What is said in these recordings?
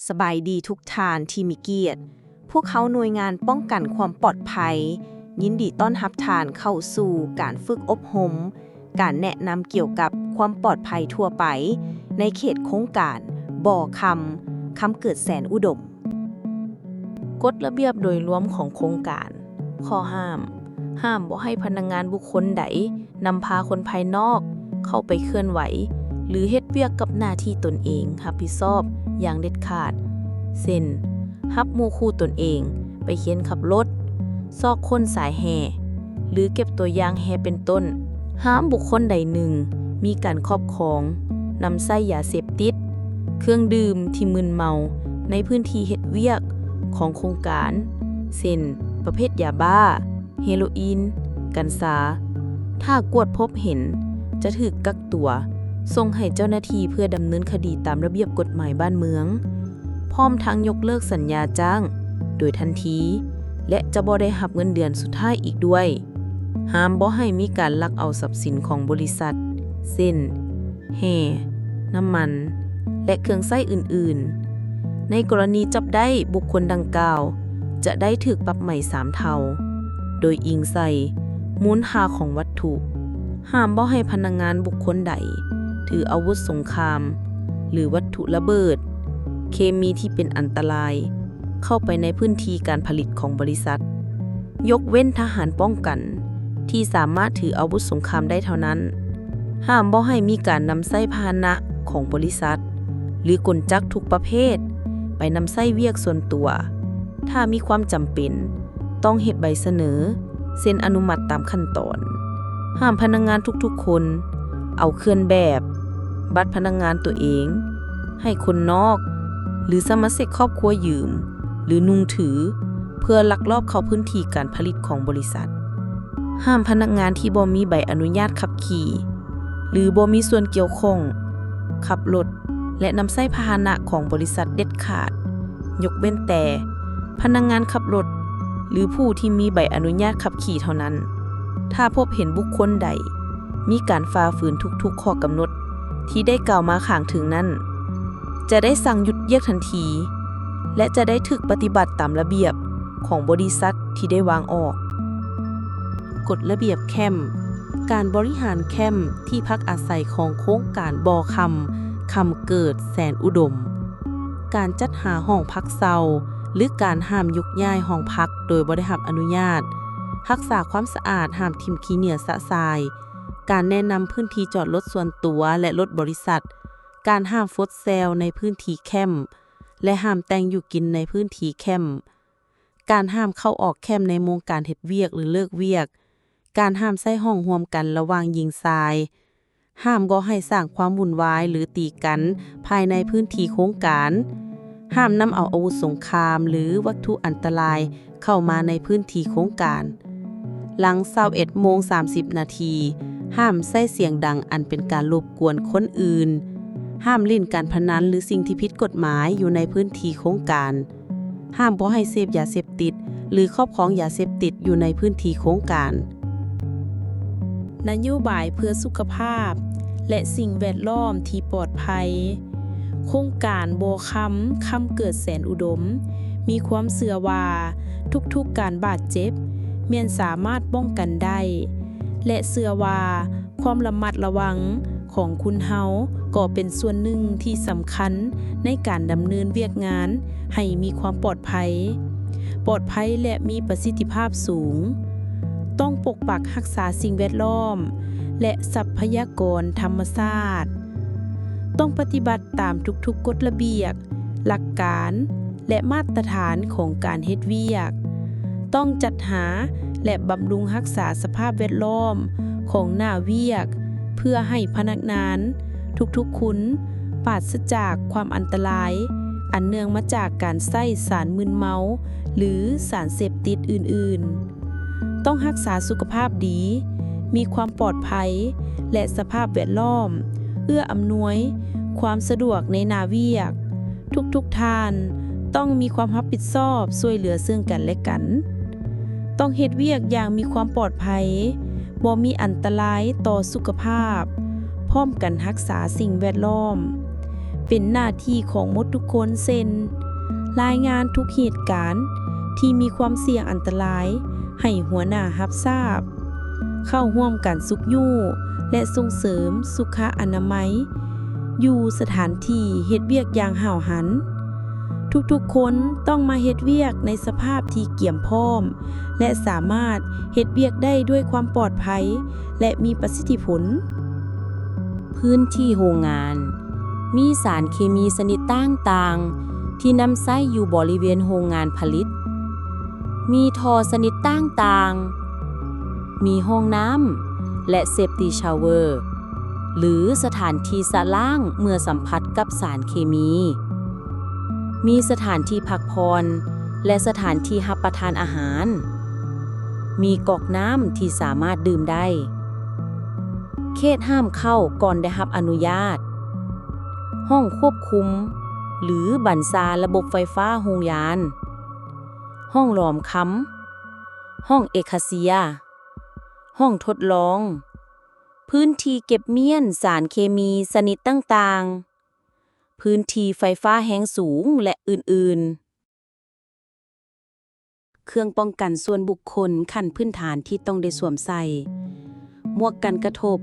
ສະບາຍດີທຸກທ່ານທີ່ມີກຽດ. ພວກເຮົາໜ່ວຍງານປ້ອງກັນຄວາມປອດໄພ ຍິນດີຕ້ອນຮັບທ່ານເຂົ້າສູ່ການຝຶກອົບຮົມ, ການແນະນຳກ່ຽວກັບຄວາມປອດໄພທົ່ວໄປ ໃນເຂດໂຄງການບໍ່ຄຳ ຄຳເກີດແສນອຸດົມ. ກົດລະບຽບໂດຍລວມຂອງໂຄງການ. ຂໍ້ຫ້າມ, ຫ້າມບໍ່ໃຫ້ພະນັກງານບຸກຄົນໃດ ນຳພາຄົນພາຍນອກເຂົ້າໄປເຄື່ອນໄຫວ ຫຼື ເຮັດວຽກກັບໜ້າທີ່ຕົນເອງຮັບຜິດຊອບຢ່າງເດັດຂາດ ເຊັ່ນ ຮັບໝູ່ຄູ່ຕົນເອງໄປຮຽນຂັບລົດ, ຊອກຄົ້ນສາຍແຮ່ ຫຼື ເກັບຕົວຢ່າງແຮ່ເປັນຕົ້ນ. ຫ້າມບຸກຄົນໃດໜຶ່ງມີການຄອບຄອງ, ນຳໃຊ້ຢາເສບຕິດ, ເຄື່ອງດື່ມທີ່ມຶນເມົາໃນພື້ນທີ່ເຮັດວຽກຂອງໂຄງການ ເຊັ່ນ ປະເພດຢາບ້າ, ເຮໂຣອີນ, ກັນຊາ. ຖ້າກວດພົບເຫັນ ຈະຖືກກັກຕົວ ສົ່ງໃຫ້ເຈົ້າໜ້າທີ່ເພື່ອດຳເນີນຄະດີຕາມລະບຽບກົດໝາຍບ້ານເມືອງ, ພ້ອມທັງຍົກເລີກສັນຍາຈ້າງໂດຍທັນທີ ແລະ ຈະບໍ່ໄດ້ຮັບເງິນເດືອນສຸດທ້າຍອີກດ້ວຍ. ຫ້າມບໍ່ໃຫ້ມີການລັກເອົາຊັບສິນຂອງບໍລິສັດ ເຊັ່ນ ແຮ່, ນ້ຳມັນ ແລະ ເຄື່ອງໃຊ້ອື່ນໆ. ໃນກໍລະນີຈັບໄດ້, ບຸກຄົນດັ່ງກ່າວຈະໄດ້ຖືກປັບໃໝສາມເທົ່າ, ໂດຍອີງໃສ່ມູນຄ່າຂອງວັດຖຸ. ຫ້າມບໍ່ໃຫ້ພະນັກງານບຸກຄົນໃດຖືອາວຸດສົງຄາມ ຫຼື ວັດຖຸລະເບີດ, ເຄມີທີ່ເປັນອັນຕະລາຍ ເຂົ້າໄປໃນພື້ນທີ່ການຜະລິດຂອງບໍລິສັດ. ຍົກເວັ້ນທະຫານປ້ອງກັນທີ່ສາມາດຖືອາວຸດສົງຄາມໄດ້ເທົ່ານັ້ນ. ຫ້າມບໍ່ໃຫ້ມີການນຳໃຊ້ພາຫະນະຂອງບໍລິສັດ ຫຼື ກົນຈັກທຸກປະເພດໄປນຳໃຊ້ວຽກສ່ວນຕົວ. ຖ້າມີຄວາມຈຳເປັນ, ຕ້ອງເຮັດໃບສະເໜີເຊັນອະນຸມັດຕາມຂັ້ນຕອນ. ຫ້າມພະນັກງານທຸກໆຄົນເອົາເຄື່ອນແບບ, ບັດພະນັກງານຕົວເອງ, ໃຫ້ຄົນນອກ ຫຼື ສະມາຊິກຄອບຄົວຢືມ ຫຼື ນຸ່ງຖື ເພື່ອລັກລອບເຂົ້າພື້ນທີ່ການຜະລິດຂອງບໍລິສັດ. ຫ້າມພະນັກງານທີ່ບໍ່ມີໃບອະນຸຍາດຂັບຂີ່ ຫຼື ບໍ່ມີສ່ວນກ່ຽວຂ້ອງຂັບລົດ ແລະ ນຳໃຊ້ພາຫະນະຂອງບໍລິສັດເດັດຂາດ, ຍົກເວັ້ນແຕ່ພະນັກງານຂັບລົດ ຫຼື ຜູ້ທີ່ມີໃບອະນຸຍາດຂັບຂີ່ເທົ່ານັ້ນ. ຖ້າພົບເຫັນບຸກຄົນໃດມີການຝ່າຝືນທຸກໆຂໍ້ກຳນົດທີ່ໄດ້ກ່າວມາຂ້າງເທິງນັ້ນ, ຈະໄດ້ສັ່ງຢຸດວຽກທັນທີ ແລະ ຈະໄດ້ຖືກປະຕິບັດຕາມລະບຽບຂອງບໍລິສັດທີ່ໄດ້ວາງອອກ. ກົດລະບຽບແຄ້ມ. ການບໍລິຫານແຄ້ມທີ່ພັກອາໄສຂອງໂຄງການບໍ່ຄຳ ຄຳເກີດແສນອຸດົມ. ການຈັດຫາຫ້ອງພັກເຊົ່າ ຫຼື ການຫ້າມຍົກຍ້າຍຫ້ອງພັກໂດຍບໍ່ໄດ້ຮັບອະນຸຍາດ. ຮັກສາຄວາມສະອາດ, ຫ້າມຖິ້ມຂີ້ເຫຍື້ອຊະຊາຍ. ການແນະນຳພື້ນທີ່ຈອດລົດສ່ວນຕົວ ແລະ ລົດບໍລິສັດ. ການຫ້າມຟົດແຊວໃນພື້ນທີ່ແຄ້ມ ແລະ ຫ້າມແຕ່ງຢູ່ກິນໃນພື້ນທີ່ແຄ້ມ. ການຫ້າມເຂົ້າອອກແຄ້ມໃນໂມງການເຮັດວຽກ ຫຼື ເລີກວຽກ. ການຫ້າມໃຊ້ຫ້ອງຮ່ວມກັນລະຫວ່າງຍິງຊາຍ. ຫ້າມບໍ່ໃຫ້ສ້າງຄວາມວຸ່ນວາຍ ຫຼື ຕີກັນພາຍໃນພື້ນທີ່ໂຄງການ. ຫ້າມນຳເອົາອາວຸດສົງຄາມ ຫຼື ວັດຖຸອັນຕະລາຍເຂົ້າມາໃນພື້ນທີ່ໂຄງການ. ຫຼັງຊາວເອັດໂມງສາມສິບນາທີ, ຫ້າມໃຊ້ສຽງດັງອັນເປັນການລົບກວນຄົນອື່ນ. ຫ້າມຫຼິ້ນການພະນັນ ຫຼື ສິ່ງທີ່ຜິດກົດໝາຍຢູ່ໃນພື້ນທີ່ໂຄງການ. ຫ້າມບໍ່ໃຫ້ເສບຢາເສບຕິດ ຫຼື ຄອບຄອງຢາເສບຕິດຢູ່ໃນພື້ນທີ່ໂຄງການ. ນະໂຍບາຍເພື່ອສຸຂະພາບ ແລະ ສິ່ງແວດລ້ອມທີ່ປອດໄພ. ໂຄງການບໍ່ຄຳ ຄຳເກີດແສນອຸດົມ ມີຄວາມເຊື່ອວ່າທຸກໆການບາດເຈັບແມ່ນສາມາດປ້ອງກັນໄດ້ ແລະ ເຊື່ອວ່າຄວາມລະມັດລະວັງຂອງຄຸນເຮົາກໍເປັນສ່ວນໜຶ່ງທີ່ສຳຄັນໃນການດຳເນີນວຽກງານໃຫ້ມີຄວາມປອດໄພ, ປອດໄພ ແລະ ມີປະສິດທິພາບສູງ. ຕ້ອງປົກປັກຮັກສາສິ່ງແວດລ້ອມ ແລະ ຊັບພະຍາກອນທຳມະຊາດ. ຕ້ອງປະຕິບັດຕາມທຸກໆກົດລະບຽບ, ຫຼັກການ ແລະ ມາດຕະຖານຂອງການເຮັດວຽກ. ຕ້ອງຈັດຫາ ແລະ ບຳລຸງຮັກສາສະພາບແວດລ້ອມຂອງໜ້າວຽກ ເພື່ອໃຫ້ພະນັກງານທຸກໆຄົນປາສະຈາກຄວາມອັນຕະລາຍ ອັນເນື່ອງມາຈາກການໃຊ້ສານມຶນເມົາ ຫຼື ສານເສບຕິດອື່ນໆ. ຕ້ອງຮັກສາສຸຂະພາບດີ, ມີຄວາມປອດໄພ ແລະ ສະພາບແວດລ້ອມເອື້ອອຳນວຍຄວາມສະດວກໃນໜ້າວຽກ. ທຸກໆທ່ານຕ້ອງມີຄວາມຮັບຜິດຊອບຊ່ວຍເຫຼືອເຊິ່ງກັນແລະກັນ. ຕ້ອງເຮັດວຽກຢ່າງມີຄວາມປອດໄພ, ບໍ່ມີອັນຕະລາຍຕໍ່ສຸຂະພາບ, ພ້ອມກັນຮັກສາສິ່ງແວດລ້ອມ. ປັນໜ້າທີ່ຂອງໝົດທຸກຄົນ ເຊັ່ນ ລາຍງານທຸກເຫດການທີ່ມີຄວາມສ່ຽງອັນຕະລາຍໃຫ້ຫົວໜ້າຮັບຊາບ, ເຂົ້າຮ່ວມການຊຸກຍູ້ ແລະ ສົ່ງເສີມສຸຂະອະນາໄມຢູ່ສະຖານທີ່ເຮັດວຽກຢ່າງຫ້າວຫັນ. ທຸກໆຄົນຕ້ອງມາເຮັດວຽກໃນສະພາບທີ່ກຽມພ້ອມ ແລະ ສາມາດເຮັດວຽກໄດ້ດ້ວຍຄວາມປອດໄພ ແລະ ມີປະສິດທິຜົນ. ພື້ນທີ່ໂຮງງານ ມີສານເຄມີຊະນິດຕ່າງໆທີ່ນຳໃຊ້ຢູ່ບໍລິເວນໂຮງງານຜະລິດ, ມີທໍ່ຊະນິດຕ່າງໆ, ມີຫ້ອງນ້ຳ ແລະ safety shower ຫຼື ສະຖານທີ່ຊະລ້າງເມື່ອສຳຜັດກັບສານເຄມີ, ມີສະຖານທີ່ພັກຜ່ອນ ແລະ ສະຖານທີ່ຮັບປະທານອາຫານ, ມີກອກນ້ຳທີ່ສາມາດດື່ມໄດ້, ເຂດຫ້າມເຂົ້າກ່ອນໄດ້ຮັບອະນຸຍາດ, ຫ້ອງຄວບຄຸມ ຫຼື ບັນຊາລະບົບໄຟຟ້າໂຮງງານ, ຫ້ອງຫຼອມຄຳ, ຫ້ອງເອຄາເຊຍ, ຫ້ອງທົດລອງ, ພື້ນທີ່ເກັບມ້ຽນສານເຄມີຊະນິດຕ່າງໆ, ພື້ນທີ່ໄຟຟ້າແຮງສູງ ແລະ ອື່ນໆ. ເຄື່ອງປ້ອງກັນສ່ວນບຸກຄົນຂັ້ນພື້ນຖານທີ່ຕ້ອງໄດ້ສວມໃສ່. ໝວກກັນກະທົບ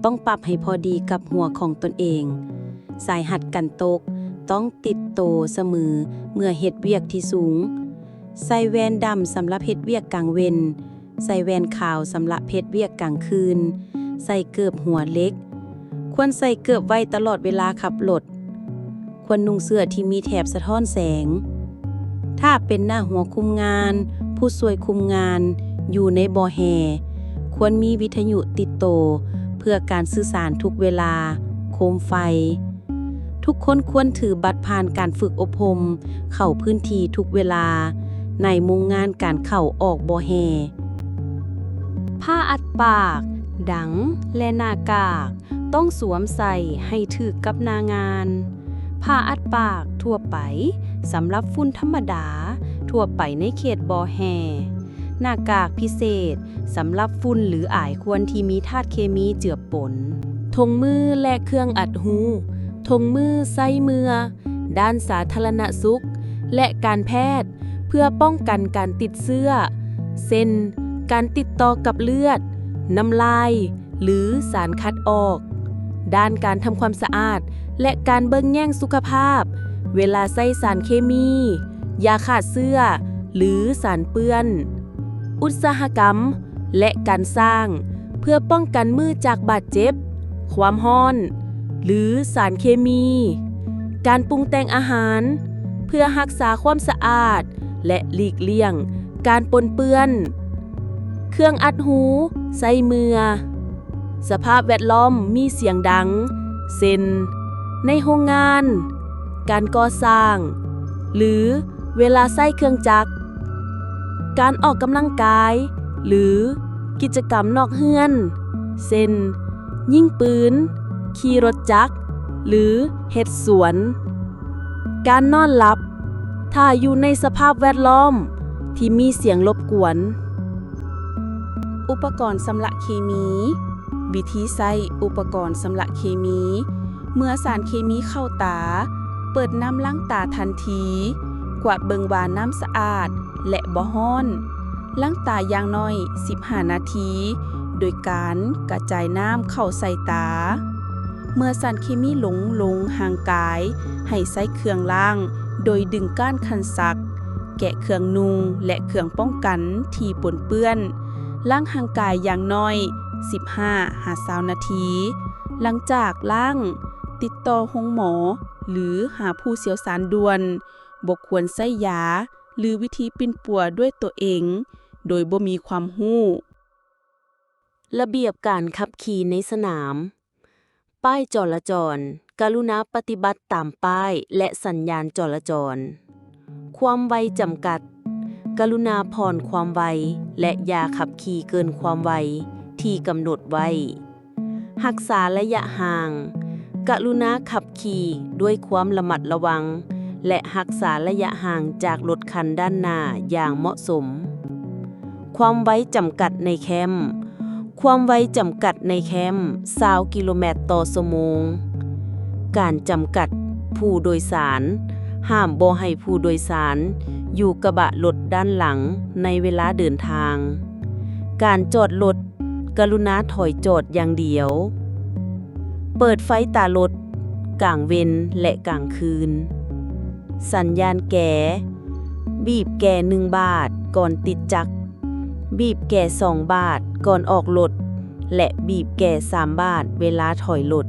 ຕ້ອງປັບໃຫ້ພໍດີກັບຫົວຂອງຕົນເອງ. ສາຍຮັດກັນຕົກຕ້ອງຕິດໂຕສະເໝີເມື່ອເຮັດວຽກທີ່ສູງ. ໃສ່ແວ່ນດຳສຳລັບເຮັດວຽກກາງເວັນ. ໃສ່ແວ່ນຂາວສຳລັບເຮັດວຽກກາງຄືນ. ໃສ່ເກີບຫົວເຫຼັກ. ຄວນໃສ່ເກີບໄວ້ຕະຫຼອດເວລາຂັບລົດ. ຄວນນຸ່ງເສື້ອທີ່ມີແຖບສະທ້ອນແສງ. ຖ້າເປັນໜ້າຫົວຄຸມງານ, ຜູ້ຊ່ວຍຄຸມງານ, ຢູ່ໃນບໍ່ແຮ່, ຄວນມີວິທະຍຸຕິດໂຕເພື່ອການສື່ສານທຸກເວລາ, ໂຄມໄຟ. ທຸກຄົນຄວນຖືບັດຜ່ານການຝຶກອົບຮົມເຂົ້າພື້ນທີ່ທຸກເວລາໃນໂມງງານການເຂົ້າອອກບໍ່ແຮ່. ຜ້າອັດປາກ, ດັງ ແລະ ໜ້າກາກ ຕ້ອງສວມໃສ່ໃຫ້ຖືກກັບໜ້າງານ. ຜ້າອັດປາກທົ່ວໄປສຳລັບຝຸ່ນທຳມະດາທົ່ວໄປໃນເຂດບໍ່ແຮ່. ໜ້າກາກພິເສດສຳລັບຝຸ່ນ ຫຼື ອາຍຄວັນທີ່ມີທາດເຄມີເຈືອປົນ. ຖົງມື ແລະ ເຄື່ອງອັດຮູ. ຖົງມືໃຊ້ເມື່ອດ້ານສາທາລະນະສຸກ ແລະ ການແພດ ເພື່ອປ້ອງກັນການຕິດເຊື້ອ ເຊັ່ນ ການຕິດຕໍ່ກັບເລືອດ, ນ້ຳລາຍ ຫຼື ສານຂັດອອກ, ດ້ານການທຳຄວາມສະອາດ ແລະ ການເບິ່ງແຍງສຸຂະພາບ ເວລາໃຊ້ສານເຄມີ, ຢາຂ້າເຊື້ອ ຫຼື ສານເປື້ອນ, ອຸດສາຫະກຳ ແລະ ການສ້າງ ເພື່ອປ້ອງກັນມືຈາກບາດເຈັບ, ຄວາມຮ້ອນ ຫຼື ສານເຄມີ, ການປຸງແຕ່ງອາຫານ ເພື່ອຮັກສາຄວາມສະອາດ ແລະ ຫຼີກລ່ຽງການປົນເປື້ອນ. ເຄື່ອງອັດຮູໃຊ້ເມື່ອສະພາບແວດລ້ອມມີສຽງດັງ ເຊັ່ນ ໃນໂຮງງານ, ການກໍ່ສ້າງ ຫຼື ເວລາໃຊ້ເຄື່ອງຈັກ. ການອອກກຳລັງກາຍ ຫຼື ກິດຈະກຳນອກເຮືອນ ເຊັ່ນ ຍິງປືນ, ຂີ່ລົດຈັກ ຫຼື ເຮັດສວນ. ການນອນຫຼັບ ຖ້າຢູ່ໃນສະພາບແວດລ້ອມທີ່ມີສຽງລົບກວນ. ອຸປະກອນຊຳລະເຄມີ. ວິທີໃຊ້ອຸປະກອນຊຳລະເຄມີ. ເມື່ອສານເຄມີເຂົ້າຕາ, ເປີດນ້ຳລ້າງຕາທັນທີ. ກວາດເບິ່ງວ່ານ້ຳສະອາດ ແລະ ບໍ່ຮ້ອນ. ລ້າງຕາຢ່າງໜ້ອຍສິບຫ້ານາທີ ໂດຍການກະຈາຍນ້ຳເຂົ້າໃສ່ຕາ. ເມື່ອສານເຄມີຫຼົງລົງຮ່າງກາຍ, ໃຫ້ໃຊ້ເຄື່ອງລ້າງໂດຍດຶງກ້ານຄັນສັກ, ແກະເຄື່ອງນຸ່ງ ແລະ ເຄື່ອງປ້ອງກັນທີ່ປົນເປື້ອນ. ລ້າງຮ່າງກາຍຢ່າງໜ້ອຍສິບຫ້າຫາຊາວນາທີ. ຫຼັງຈາກລ້າງ, ຕິດຕໍ່ໂຮງໝໍ ຫຼື ຫາຜູ້ຊ່ຽວຊານດ່ວນ. ບໍ່ຄວນໃຊ້ຢາ ຫຼື ວິທີປິ່ນປົວດ້ວຍຕົວເອງ ໂດຍບໍ່ມີຄວາມຮູ້. ລະບຽບການຂັບຂີ່ໃນສະໜາມ. ປ້າຍຈໍລະຈອນ, ກະລຸນາປະຕິບັດຕາມປ້າຍ ແລະ ສັນຍານຈໍລະຈອນ. ຄວາມໄວຈຳກັດ. ກະລຸນາຜ່ອນຄວາມໄວ ແລະ ຢ່າຂັບຂີ່ເກີນຄວາມໄວທີ່ກຳນົດໄວ້. ຮັກສາໄລຍະຫ່າງ. ກະລຸນາຂັບຂີ່ດ້ວຍຄວາມລະມັດລະວັງ ແລະ ຮັກສາໄລຍະຫ່າງຈາກລົດຄັນດ້ານໜ້າຢ່າງເໝາະສົມ. ຄວາມໄວຈຳກັດໃນແຄ້ມ. ຄວາມໄວຈຳກັດໃນແຄ້ມ ຊາວກິໂລແມັດຕໍ່ຊົ່ວໂມງ. ການຈຳກັດ ຜູ້ໂດຍສານ, ຫ້າມບໍ່ໃຫ້ຜູ້ໂດຍສານຢູ່ກະບະລົດດ້ານຫຼັງໃນເວລາເດີນທາງ. ການຈອດລົດ, ກະລຸນາຖອຍຈອດຢ່າງດຽວ. ເປີດໄຟຕາລົດກາງເວັນ ແລະ ກາງຄືນ. ສັນຍານແກ, ບີບແກໜຶ່ງບາດກ່ອນຕິດຈັກ, ບີບແກສອງບາດກ່ອນອອກລົດ ແລະ ບີບແກສາມບາດເວລາຖອຍລົດ.